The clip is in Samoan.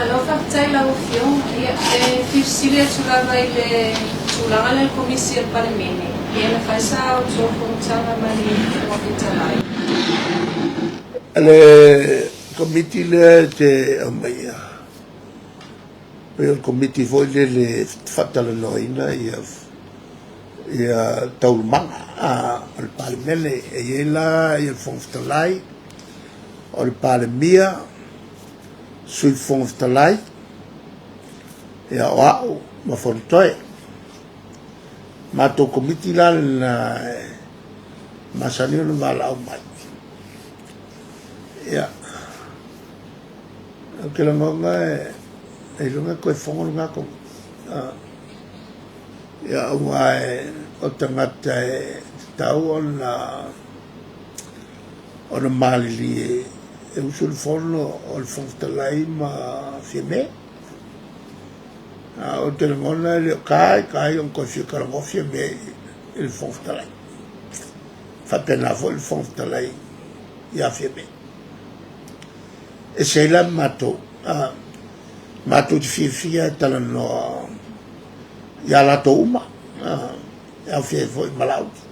Malo faafetai i lau Afioga. Ia, e fia fesili atu lava i le tulaga lea i le Komisi a le Palemene, ia na fai sa outou fonotaga ma le Fofoga Fetalai. Le Komiti lea e te aumaia, pei o le Komiti foi lele e faatalanoaina ia ia taualumaga a le Palemene. E i ai la ia le Fofoga Fetalai, o le Palemia, Sui Fofoga Fetalai, ia o au ma Fonotoe. Matou komiti la lena e masani ona valaau mai. Ia, ou te lagona e iloga e toe fono lena komiti. Ia, aua o tagata e tatau ona ona malilie e usu le fono o le Fofoga Fetalai ma Fiame. A ou te lagona e le o tai tai ona toe fia talanoa Fiame i le Fofoga Fetalai. Faapena foi le Fofoga Fetalai ia Fiame. Ese ai la ma matou, matou te fiafia e talanoa ia latou uma, e aofia ai foi ma Laauli.